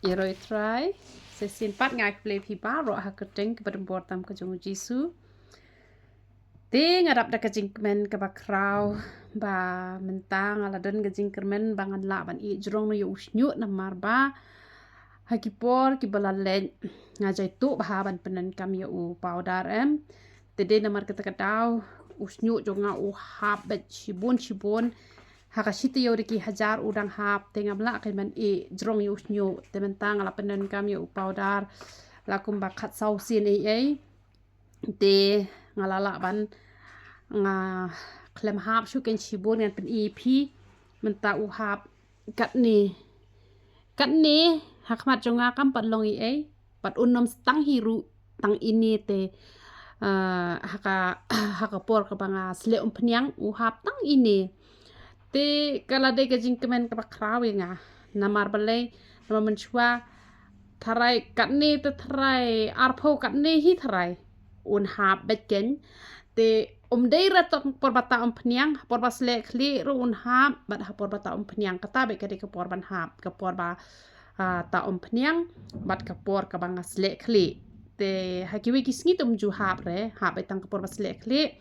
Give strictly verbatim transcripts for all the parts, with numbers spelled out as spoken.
Ïaroh Trai, sa shisien pat nga ai khublei phi baroh ha ka kyrteng kaba donbor tam ka jong u Jisu. Te nga dap da ka jingkmen kaba khraw ba mynta nga la don ka jingkyrmen ba ngan lah ban ïeh jrong noh ïa u shñiuh namar ba ha ki por kiba la leit nga jai tuh bha ban pyndonkam ïa u powder em. Te dei namar kata ka daw u shñiuh jong nga u hap beit shibun shibun. Ha ka shi taïew da ki hajar u dang hap, te ngam lah kein ban ïeh jrong ïa u shñiuh. Te mynta nga la pyndonkam ïa u powder la kumba khatsaw sien ei ei. Te nga la lah ban, nga khlem hap shuh kein shibun, ngan pyni ïa phi. Mynta u hap katne. Katne, ha khmat jong nga kam pat long ei ei. Pat un ym stang hi ruh tang ine te, ah, ha ka, ha ka por kaba nga sleh umphniang u hap tang ine. Te ka la dei ka jingkmen kaba khraw ïa nga. Namar balei, namar mynshuwa tharai katne te tharai arphew katne hi tharai un hap beit kein. Te um dei re tang por ba tah umphniang, por ba sleh khlieh ruh un hap, bad ha por ba tah umphniang kata beit ka dei ka por ban hap, ka por ba, ah, tah umphniang bad ka por kaba nga sleh khlieh. Te ha kiwei ki sngi te um ju hap re, hap beit tang ka por ba sleh khlieh.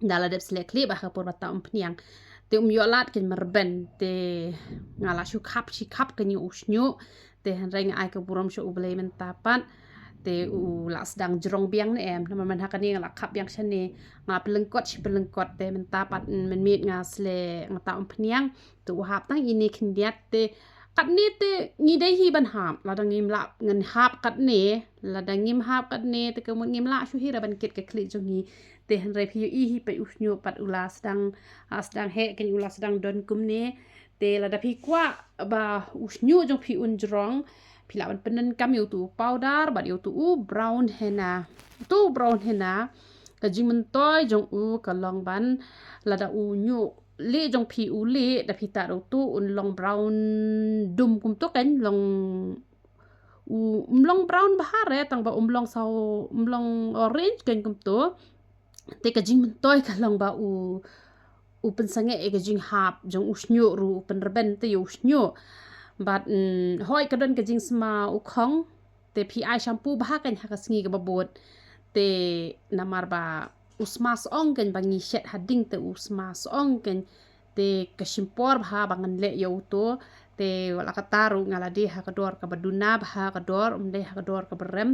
Da la dep sleh khlieh bad ha ka por ba tah umphniang te um ïoh lad kein marben. Te nga la shu khap shi khap kein ïa u shñiuh. Te hynrei nga ai ka burom sha U Blei mynta pat te u la sdang jrong biang ne em. Namar mynta ha kane nga la khap biang shane, nga pynlyngkot shi pynlyngkot, te mynta pat mynmiet nga sleh, nga tah umphniang te u hap tang ine khyndiat. Te katne te ngi dei hi ban hap, lada ngim lah ngan hap katne, lada ngim hap katne te ka mut ngim lah shuh hi re ban kit ka khlieh jong ngi. Te hynrei phi ïohi hi peit u shñiuh pat u la sdang, ah, sdang heh kein, u la sdang don kumne. Te lada phi kwah ba u shñiuh jong phi un jrong, phi lah ban pyndonkam ïa utu u powder bad ïa utu u brown henna. Utu u brown henna ka jingmyntoi jong u ka long ban, lada u ñiuh lieh jong phi u lieh, da phi tah da utu un long brown dum kumto kein, long u, um long brown bha re, tang ba um long saw, um long orange kein kumto. Te ka jingmyntoi ka long ba u, u pynsangeh ïa ka jinghap jong u shñiuh ruh, u pynrben te ïa u shñiuh. Bad, mm, hooid ka don ka jingsma u khong, te phi ai shampoo bha kein ha ka sngi kaba bud. Te namar ba u sma song kein, ba ngi shet ha ding te u sma song kein. Te ka shim por bha ba ngan leh ïa uto. Te wat la katta ruh nga la die ha ka dor kaba duna bha ka dor, ym dei ha ka dor kaba rem.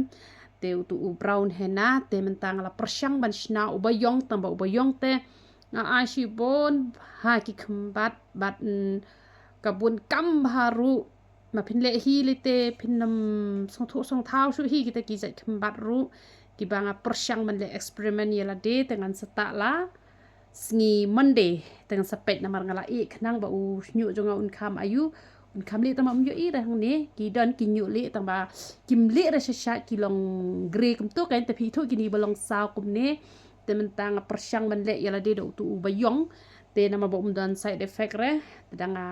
Te utu u brown henna, te mynta nga la pyrshang ban shna uba ïong, tang ba uba ïong te nga ai shibun bha ki khymbat bad, mm, ka bun kam bha ruh. Ma phin leh hi lei te phin ym sngewthuh sngewthaw shuh hi kita ki jait khymbat ruh kiba nga pyrshang ban leh experiment ïa lade. Te ngan sa tah la sngi Monday te ngan sa peit namar nga la ïeh khnang ba u shñiuh jong nga un kham aïu, un kham lieh. Tang ba ym ïohi re hangne, ki don ki ñiuh lieh tang ba kim lieh re sha shait, ki long grey kumto kein. Te phi ithuh kine ba long saw kumne. Te mynta nga pyrshang ban leh ïa lade da utu uba ïong. Te namar ba um don side effect re, te da nga,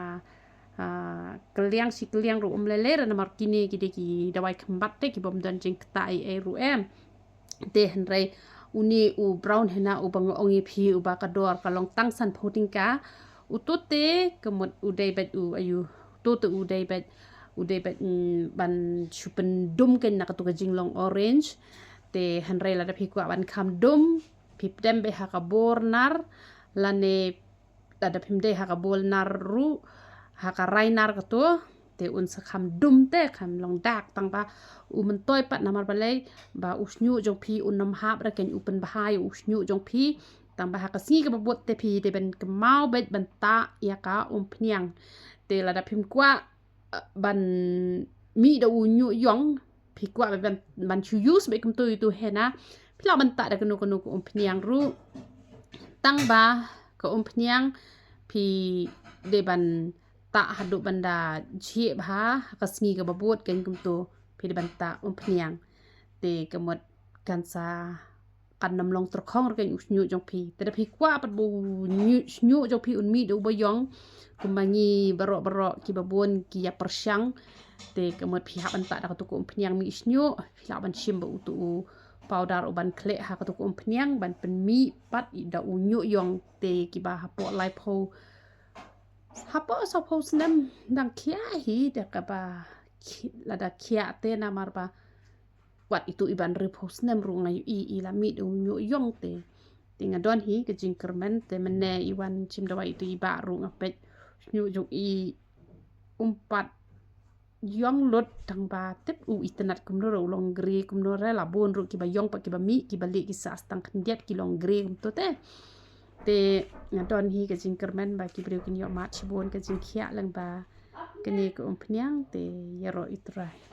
ah, kylliang shi kylliang ruh um lei lei re, namar kine ki dei ki dawai khymbat te kiba ym don jingktah ei ei ruh em. Te hynrei une u brown henna uba nga ong ïa phi uba ka dor ka long tang sanphew tyngka, uto te ka mut u dei beit u aïu, uto te u dei beit, u dei beit, mm, ban shu pyndum kein na kato ka jinglong orange. Te hynrei lada phi kwah ban kham dum, phi pdem beit ha ka bor nar, lane lada phim dei ha ka bor nar ruh, ha ka rai nar kato, te un sa kham dum te kham long dak. Tang ba u myntoi pat, namar balei, ba u shñiuh jong phi un ym hap re kein, u pynbha ïa u shñiuh jong phi. Tang ba ha ka sngi kaba bud te phi dei ban kynmaw beit ban tah ïa ka umphniang. Te lada phim kwah, eh, ban mih da u ñiuh ïong, phi kwah ban, ban shu use beit kumto ïa utu henna, phi lah ban tah da kano kano ka umphniang ruh. Tang ba ka umphniang phi dei ban tah haduh ban da jhieh bha ha ka sngi kaba bud kein kumto, phi dei ban tah umphniang. Te ka mut kan sa, kan ym long tyrkhong re kein u shñiuh jong phi. Te da phi kwah pat ba u ñiuh, shñiuh jong phi un mih da uba ïong, kumba ngi baroh baroh kiba bun ki ïa pyrshang, te ka mut phi hap ban tah da kato ka umphniang mih shñiuh, phi lah ban shim beit utu u powder uban khleh ha kato ka umphniang ban pynmih pat da u ñiuh ïong. Te kiba hapoh laiphew, hapoh sawphew snem dang khia hi da kaba lada khiah te namar ba wat itu i ban rip husnem ruh nga ïohi i la mih u ñiuh ïong te. Te nga don hi ka jingkyrmen te mynne i wan chim dawai itu i ba ruh nga peit ñiuh jong i um pat ïong lut tang ba tip u itynnad kumno re u long gre kumno re la bun ruh kiba ïong pat kiba mih kiba lieh ki sah stang khyndiat ki long gre kumto te. Te nga don hi ka jingkyrmen ba ki briew kin ïoh mad shibun ka jingkhiah lang ba kane ka umphniang te ïaroh i Trai.